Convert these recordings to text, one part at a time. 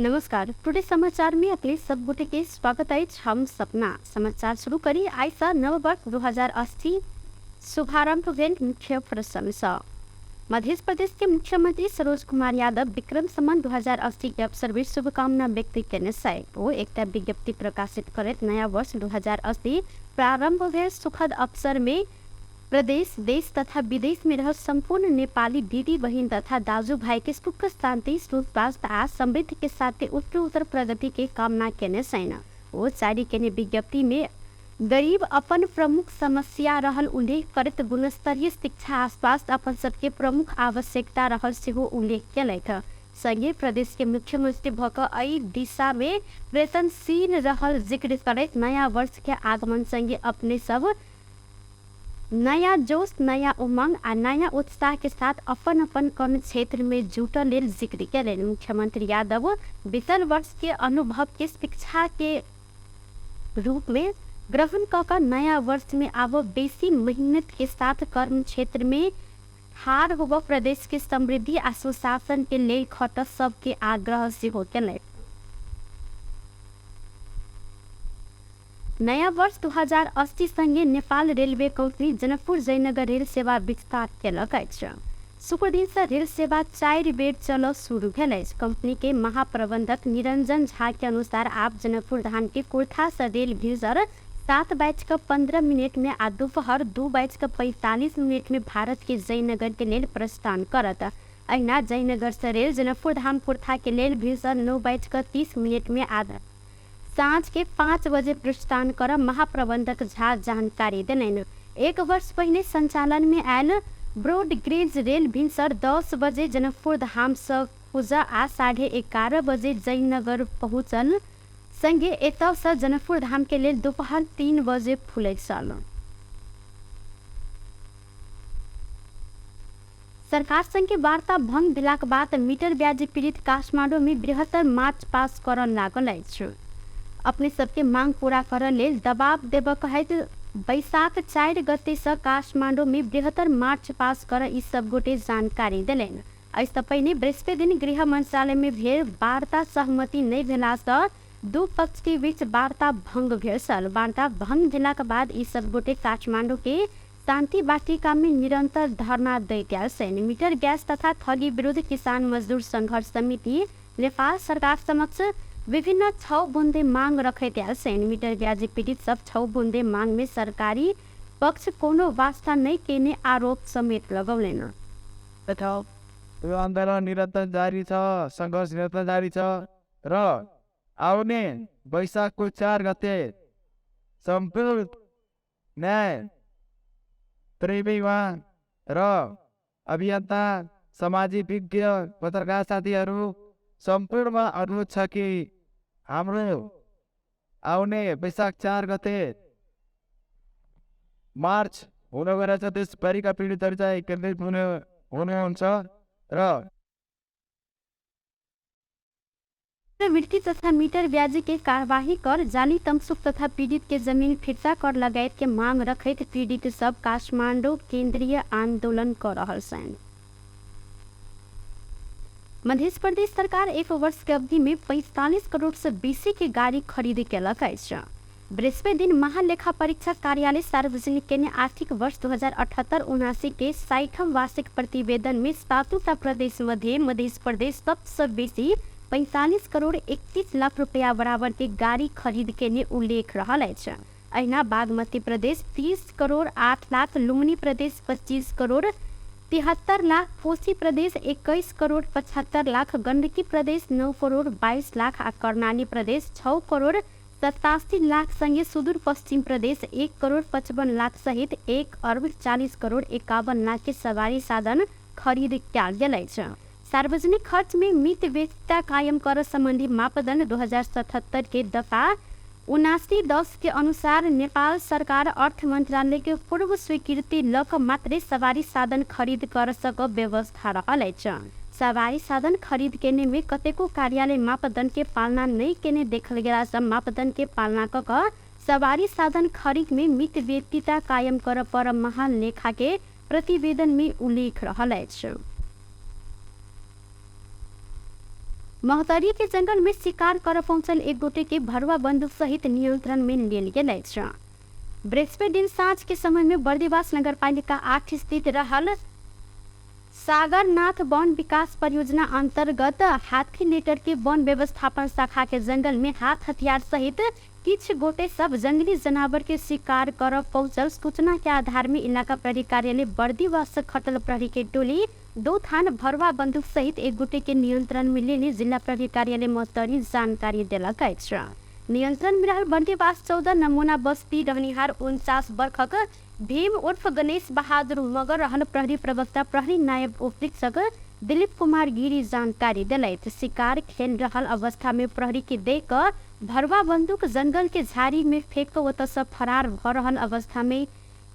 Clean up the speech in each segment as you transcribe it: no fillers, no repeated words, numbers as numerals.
नमस्कार, टुडे समाचार में अपने सब गोटे के स्वागत अछि। हम सपना समाचार शुरू करी। आइ सँ नव वर्ष 2080 शुभारंभ भेल। मुख्य प्रसंग सँ मध्य प्रदेश के मुख्यमंत्री सरोज कुमार यादव विक्रम संबंध 2080 के अवसर पर शुभकामना व्यक्त केने छथि। ओ एकटा विज्ञप्ति प्रकाशित करैत नया वर्ष 2080 प्रारंभ भेल सुखद अवसर में प्रदेश, देश तथा विदेश में रहल संपूर्ण नेपाली दीदी बहिन तथा दाजु भाई के सुख, शांति, सुस्वास्थ्य आ समृद्धि के साथ उत्तरोत्तर प्रगति के कामना केने छनि। ओ जारी केने विज्ञप्ति में गरीब अपन प्रमुख समस्या रहल उल्लेख करैत गुणस्तरीय शिक्षा आ स्वास्थ्य अपन सबके प्रमुख आवश्यकता रहल सेहो उल्लेख केलथि। संगे प्रदेश के मुख्यमंत्री भऽ कऽ एहि दिशा में प्रयत्नशील रहल जिक्र करैत नया वर्ष के आगमन संगे अपने सब नया जोश, नया उमंग आ नया उत्साह के साथ अपन अपन कर्म क्षेत्र में जुटल लेल जिक्र केलनि। मुख्यमंत्री यादव बीतल वर्ष के अनुभव के शिक्षा के रूप में ग्रहण कऽ कऽ नया वर्ष में आब बेसी मेहनत के साथ कर्म क्षेत्र में ठाढ़ होबऽ प्रदेश के समृद्धि आ सुशासन के लेल खटऽ सबके आग्रह सेहो केलनि। नया वर्ष 2080 संगे Nepal railway company Janakpur Jaynagar rail सेवा विस्तार केलक अछि। शुक्र दिन से रेल सेवा 4 बेर चलऽ शुरू भेल अछि। कंपनी के महाप्रबंधक निरंजन झा के अनुसार आब जनकपुर धाम के कुर्था से रेल भिनसर 7:15 में आ दोपहर 2:45 में भारत के जयनगर के लेल प्रस्थान करत। अहिना जयनगर से रेल जनकपुर धाम कुर्था के लेल भिनसर 9:30 में आ साँझ के 5 बजे प्रस्थान कर महाप्रबंधक झा जानकारी देलनि। एक वर्ष पहिने संचालन में आयल ब्रॉडगेज रेल भिनसर 10 बजे जनकपुर धाम से खुजऽ आ 11:30 बजे जयनगर पहुँचल। संगे एतऽ से जनकपुर धाम के लेल दोपहर 3 बजे खुलैत छल। सरकार संगे वार्ता भंग भेलाक बाद मीटर ब्याज पीड़ित काठमांडू में बृहत्तर मार्च पास करऽ लागल अछि। अपने सबके मांग पूरा करऽ लेल दबाव देबऽ कहैत बैसाख 4 गते से काठमांडू में बृहत्तर मार्च पास करऽ ई सब गोटे जानकारी देलनि। एहिसँ पहिने बृहस्पति दिन गृह मंत्रालय में भेल वार्ता सहमति नहि भेला सँ दू पक्ष के बीच वार्ता भंग भेल छल। वार्ता भंग भेलाक बाद ई सब गोटे काठमांडू के शांति वाटिका में निरंतर धरना दैत आयल छनि। मीटर गैस तथा ठगी विरुद्ध किसान मजदूर संघर्ष समिति नेपाल सरकार समक्ष विभिन्न 6 बुंदे मांग रखैत आयल छनि। मीटर ब्याज पीड़ित सब 6 बुंदे मांग में सरकारी पक्ष कोनो वास्ता नहि केने आरोप समेत लगौलनि। यो आन्दोलन निरन्तर जारी छ, सङ्घर्ष निरन्तर जारी छ र आउने वैशाखको 4 गते सम्पूर्ण न्याय प्रेमी र अभियन्ता, सामाजिक विज्ञ, पत्रकार साथीहरू सम्पूर्णमा अनुरोध छ कि हाम्रो आउने वैशाख 4 गते मार्च हुन गइरहेछ। देशभरिका पीडितहरू चाहिँ केन्द्रित हुनुहुन्छ र वृत्ति तथा मीटर ब्याज के कार्यवाही कर, जाली तमसुक तथा पीड़ित के जमीन फिर्ता कर लगायत के मांग रखैत पीड़ित सब काठमांडू केंद्रीय आंदोलन कर रहल छनि। मध्य प्रदेश सरकार एक वर्ष के अवधि में 45 करोड़ से बेसी के गाड़ी खरीद केलक अछि। बृहस्पति दिन महालेखा परीक्षा कार्यालय सार्वजनिक केने आर्थिक वर्ष 2078-79 के 60 वार्षिक प्रतिवेदन में 7 प्रदेश मध्ये मध्य प्रदेश सबसे बेसी 45 करोड़ 31 लाख रुपया बराबर के गाड़ी खरीद केने उल्लेख रहल अछि। अहिना बागमती प्रदेश 30 करोड़ 8 लाख, लुम्बिनी प्रदेश 25 करोड़ 73 लाख, कोशी प्रदेश 21 करोड़ 75 लाख, गण्डकी प्रदेश 9 करोड़ 22 लाख आ कर्णाली प्रदेश 6 करोड़ 87 लाख संगे सुदूर पश्चिम प्रदेश 1 करोड़ 55 लाख सहित 1 अर्ब 40 करोड़ 51 लाख के सवारी साधन खरीद कयल गेल अछि। सार्वजनिक खर्च में मितव्ययिता कायम कर संबंधी मापदंड 2077 के दफा 79(10) के अनुसार नेपाल सरकार अर्थ मंत्रालय के पूर्व स्वीकृति ल क मात्रै सवारी साधन खरीद कर सक व्यवस्था रहल अछि। सवारी साधन खरीद केने में कतेको कार्यालय मापदंड के पालना नहि केने देखल गेला सँ मापदंड के पालना क क सवारी साधन खरीद में मितव्ययिता कायम कर पर महालेखा के प्रतिवेदन में उल्लेख रहल अछि। महोत्तरी के जंगल में शिकार कर पहुंचल एक गोटे के भरुआ बंदूक सहित नियंत्रण में लेल गेल अछि। बृहस्पति दिन साँझ के समय में बर्दिवास नगरपालिका 8 स्थित रहल सागरनाथ वन विकास परियोजना अंतर्गत हाथी लीटर के वन व्यवस्थापन शाखा के जंगल में हाथ हथियार सहित किछ गोटे सब जंगली जनावर के शिकार कर पहुंचल सूचना के आधार में इलाका प्रहरी कार्यालय बर्दिवास खटल प्रहरी के टोली 2 थान भरुआ बंदूक सहित एक गोटे के नियंत्रण में लेने जिला प्रहरी कार्यालय महोत्तरी जानकारी देलक अछि। नियंत्रण में रहल बर्दिवास 14 नमूना बस्ती रहनिहार 49 वर्षक भीम उर्फ गणेश बहादुर मगर रहल प्रहरी प्रवक्ता प्रहरी नायब उपरीक्षक दिलीप कुमार गिरी जानकारी देलथि। शिकार खेल रहल अवस्था में प्रहरी के देख कऽ भरुआ बंदूक जंगल के झाड़ी में फेंक कऽ ओतऽ से फरार भऽ रहल अवस्था में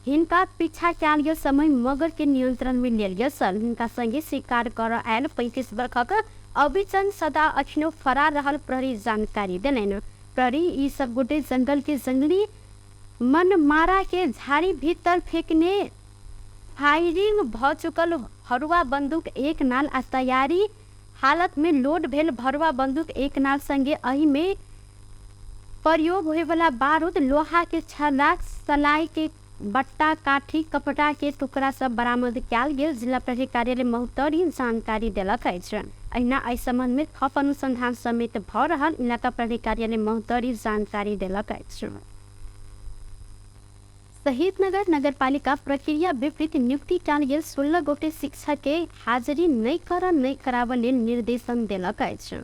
हिनका पीछा कयल गेल समय मगर के नियंत्रण में लेल गेल छल। हिनका संगे शिकार कर आयल 35 वर्षक अभिचंद सदा अखनो फरार रहल प्रहरी जानकारी देलनि। प्रहरी ई सब गोटे जंगल के जंगली मनमारा के झाड़ी भीतर फेंकने फायरिंग भ चुकल भरुआ बंदूक एक नाल आ तैयारी हालत में लोड भेल भरुआ बंदूक एक नाल संगे एहि में प्रयोग होयवला बारूद, लोहा के छला, सलाई के बट्टा, काठी, कपड़ा के टुकड़ा सब बरामद कयल गेल जिला प्रहरी कार्यालय महोत्तरी जानकारी देलक अछि। अहिना एहि संबंध में थप अनुसंधान समेत भ रहल इलाका प्रहरी कार्यालय महोत्तरी जानकारी देलक अछि। शहीदनगर नगरपालिका प्रक्रिया विपरीत नियुक्ति कयल गेल 16 गोटे शिक्षक के हाजिरी नहि कर नहि कराबऽ लेल निर्देशन देलक अछि।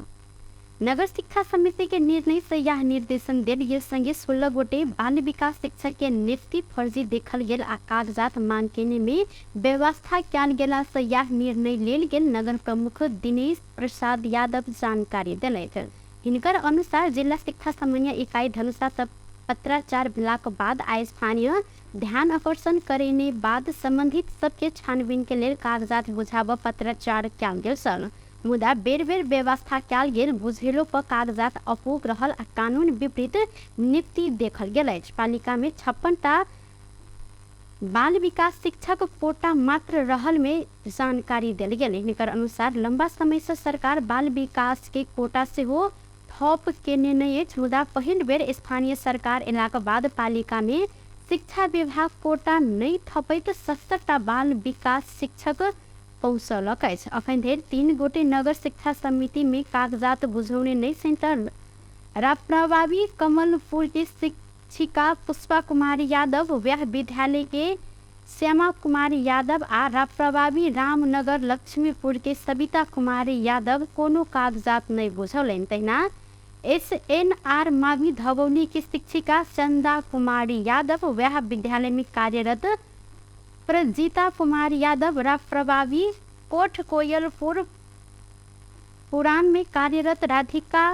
नगर शिक्षा समिति के निर्णय से यह निर्देशन देल गेल संगे 16 गोटे बाल विकास शिक्षक के नियुक्ति फर्जी देखल गेल आ कागजात मांग केने में व्यवस्था कयल गेला से यह निर्णय लेल गेल नगर प्रमुख दिनेश प्रसाद यादव जानकारी देलथि। हिनकर अनुसार जिला शिक्षा समन्वय इकाई धनुषा सब पत्राचार भेलाक बाद आ स्थानीय ध्यान आकर्षण करेने बाद संबंधित सबके छानबीन के लेल कागजात बुझाबऽ पत्राचार कयल गेल छल। मुदा बेर बेर व्यवस्था कयल गेल बुझेलो पर कागजात अपूग रहल आ कानून विपरीत नियुक्ति देखल गेल अछि। पालिका में 56 टा बाल विकास शिक्षक कोटा मात्र रहल में जानकारी देल गेल। हिनकर अनुसार लंबा समय से सरकार बाल विकास के कोटा सेहो थप केने नहि अछि, मुदा पहिल बेर स्थानीय सरकार एलाक बाद पालिका में शिक्षा विभाग कोटा नहि थपैत 70 टा बाल विकास शिक्षक पहुँचलक अछि। अखन धरि 3 गोटे नगर शिक्षा समिति में कागजात बुझौने नहि सेंटर राप्रभावी कमलपुर के शिक्षिका पुष्पा कुमारी यादव, व्याह विद्यालय के श्यामा कुमारी यादव आ राप्रभावी रामनगर लक्ष्मीपुर के सविता कुमारी यादव कोनो कागजात नहि बुझौलनि। तहिना SNR मावी धबौली के शिक्षिका चंदा कुमारी यादव, व्याह विद्यालय में कार्यरत प्रजीता कुमारी यादव, राप्रभावी कोठ कोयलपुर पुरान में कार्यरत राधिका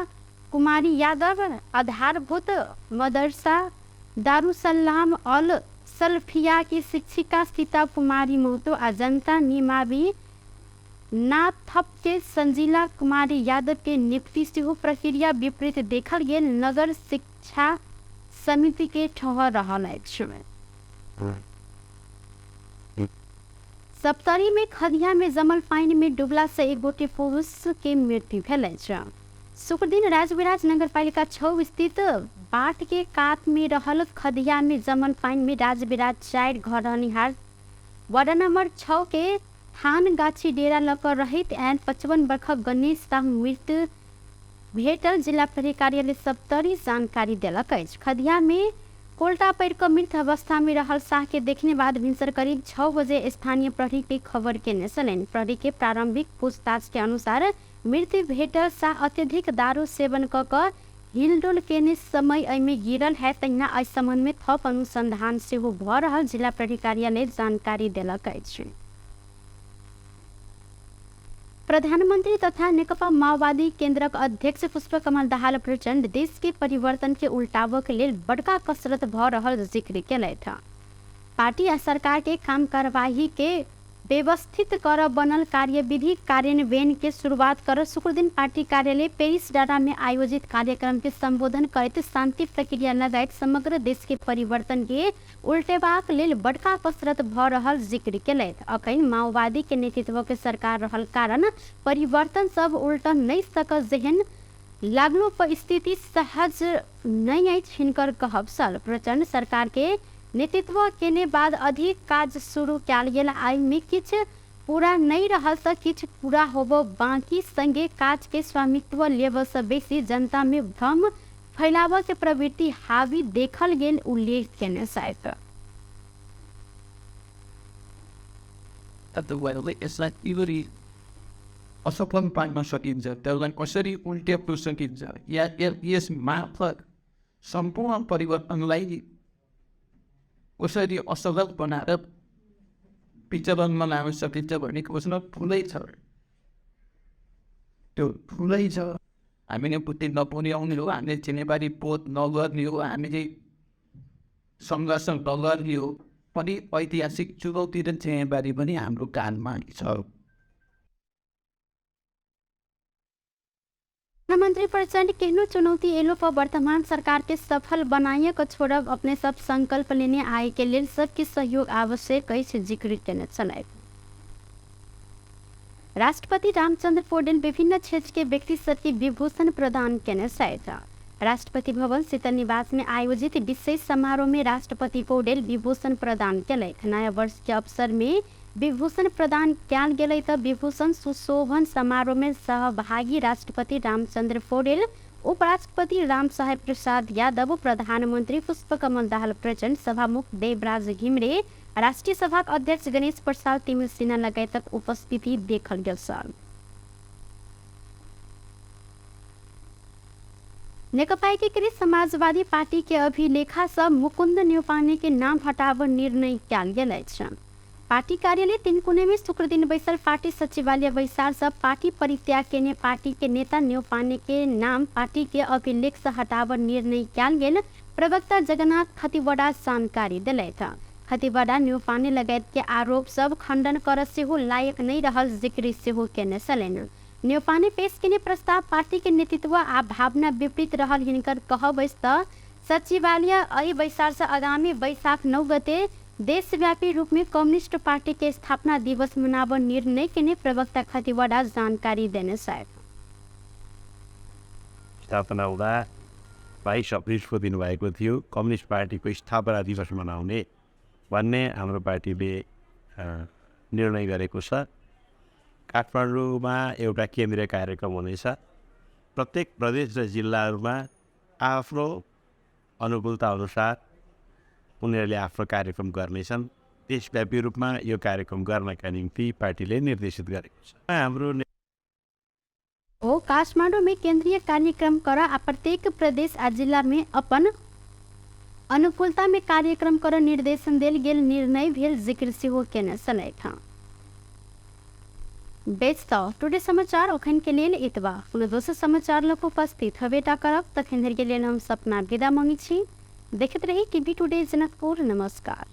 कुमारी यादव, आधारभूत मदरसा दारुसलाम अल सल्फिया की शिक्षिका सीता कुमारी महतो आ जनता निमावी नाथप के संजीला कुमारी यादव के नियुक्ति सेहो प्रक्रिया विपरीत देखल गेल नगर शिक्षा समिति के ठहर रहल अछि। सप्तरी में खदिया में जमल पानि में डूबला से एक गोटे पुरुष के मृत्यु भेल अछि। शुक्रदिन राजविराज नगरपालिका 6 स्थित बाट के कात में रहल खदिया में जमल पानि में राजविराज 4 घर रहनिहार वार्ड नंबर 6 के थान गाछी डेरा लऽ कऽ रहैत आयल 55 वर्षक गणेश साह मृत्यु भेटल जिला प्रहरी कार्यालय सप्तरी जानकारी देलक अछि। खदिया में कोल्टा पड़ि कऽ मृत अवस्था में रहल साह के देखने बाद भिनसर करीब 6 बजे स्थानीय प्रहरी के खबर केने छलनि। प्रहरी के प्रारंभिक पूछताछ के अनुसार मृत्यु भेटल साह अत्यधिक दारू सेवन कऽ कऽ हिलडोल केने समय एहिमे गिरल है। तहिना एहि संबंध में थप अनुसंधान सेहो भऽ रहल जिला प्रहरी कार्यालय जानकारी देलक अछि। प्रधानमंत्री तथा नेकपा माओवादी केन्द्रक अध्यक्ष पुष्पकमल दाहाल प्रचण्ड देश के परिवर्तन के उल्टाबऽ के लेल बड़का कसरत भऽ रहल जिक्र केलथि। पार्टी आ सरकार के काम कार्यवाही के व्यवस्थित कर बनल कार्यविधि कार्यान्वयन के शुरुआत कर शुक्रदिन पार्टी कार्यालय पेरिस डाँडा में आयोजित कार्यक्रम के संबोधन करैत शांति प्रक्रिया लगायत समग्र देश के परिवर्तन के उल्टेबाक लेल बड़का कसरत भ रहल जिक्र केलथि। अखन माओवादी के नेतृत्व के सरकार रहल कारण परिवर्तन सब उल्ट नहीं सकल जेहन लागलो पर स्थिति सहज नहीं अछि हिनकर कहब छल। प्रचण्ड सरकार के नेतृत्व केने बाद अधिक काज शुरू कयल गेल, एहिमे किछु पूरा नहीं रहल त किछु पूरा होब बाकी संगे काज के स्वामित्व लेबऽ से बेसी जनता में भ्रम फैलाबऽ के प्रवृत्ति हावी देखल गेल उल्लेख केने छथि। यसलाई असफल पार्न सकिन्छ, त्यसलाई कसरी उल्ट्याउन सकिन्छ या यस मार्फत सम्पूर्ण परिवर्तनलाई कसरी असफल बनाएर विचलनमा लान सकिन्छ भन्ने खोज्न ठुलै छ, त्यो ठुलै छ। हामीले बुद्धि नपुर्याउने हो, हामीले जिम्मेवारी बोध नगर्ने हो, हामीले सङ्घर्ष नगर्ने हो पनि ऐतिहासिक चुनौती र जिम्मेवारी पनि हाम्रो कानमा छ। प्रधानमन्त्री प्रचण्ड केहनो चुनौती एलो पर वर्तमान सरकार के सफल बनाइए के छोड़ब अपने सब संकल्प लेने आए के लेल सबके सहयोग आवश्यक अछि जिक्र केने छलथि। राष्ट्रपति रामचंद्र पौडेल विभिन्न क्षेत्र के व्यक्ति सबके विभूषण प्रदान केने छथि। राष्ट्रपति भवन शीतल निवास में आयोजित विशेष समारोह में राष्ट्रपति पौडेल विभूषण प्रदान केलथि। नया वर्ष के अवसर में विभूषण प्रदान कयल गेलै त विभूषण सुशोभन समारोह में सहभागी राष्ट्रपति रामचंद्र पौडेल, उपराष्ट्रपति रामसाहेब प्रसाद यादव, प्रधानमन्त्री पुष्पकमल दाहाल प्रचण्ड, सभामुख देवराज घिमिरे, राष्ट्रिय सभाक अध्यक्ष गणेश प्रसाद तिमिल सिन्हा लगायतक उपस्थिति देखल गेल छल। नेकपा एकीकृत समाजवादी पार्टी के अभिलेखा सँ मुकुन्द न्यौपाने के नाम हटाब निर्णय कयल गेल अछि। पार्टी कार्यालय तिनकुने में शुक्रदिन बैसल पार्टी सचिवालय बैसार से पार्टी परित्याग केने पार्टी के नेता न्यौपाने के नाम पार्टी के अभिलेख से हटाब निर्णय कयल गेल प्रवक्ता जगन्नाथ खतिवड़ा जानकारी देलथि। खतिवड़ा न्यौपाने लगायत के आरोप सब खंडन कर सेहो लायक नहीं रहल जिक्र सेहो केने छलनि। न्यौपाने पेश केने प्रस्ताव पार्टी के नेतृत्व आ भावना विपरीत रहल हिनकर कहब अछि त सचिवालय एहि बैसार से आगामी बैसाख 9 गते देशव्यापी रूप में कम्युनिस्ट पार्टी के स्थापना दिवस मनाब निर्णय केने प्रवक्ता खतिवड़ा जानकारी देने छथि। स्थापना हुँदा 22 अप्रिलको दिन भएको थियो। कम्युनिस्ट पार्टीको स्थापना दिवस मनाउने भन्ने हाम्रो पार्टीले निर्णय गरेको छ। काठमाडौँमा एउटा केन्द्रीय कार्यक्रम हुनेछ। प्रत्येक प्रदेश र जिल्लाहरूमा आफ्नो अनुकूलता अनुसार उनीहरूले आफ्नो कार्यक्रम गर्नेछन्। देशव्यापी रूपमा यो कार्यक्रम गर्नका निम्ति पार्टीले निर्देशित गरेको छ। हाम्रो ओ काठमाडौँ में केंद्रीय कार्यक्रम कर आ प्रत्येक प्रदेश आ जिला में अपन अनुकूलता में कार्यक्रम कर निर्देशन देल गेल निर्णय भेल जिक्र सेहो केने छलथि। बेच त टुडे समाचार अखन के लेल एतबा। कोनो दोसर समाचार लग उपस्थित हबेटा करब, तखन धरि के लेल हम सपना विदा मांगै छी। देखैत रही टीवी टुडे जनकपुर। नमस्कार।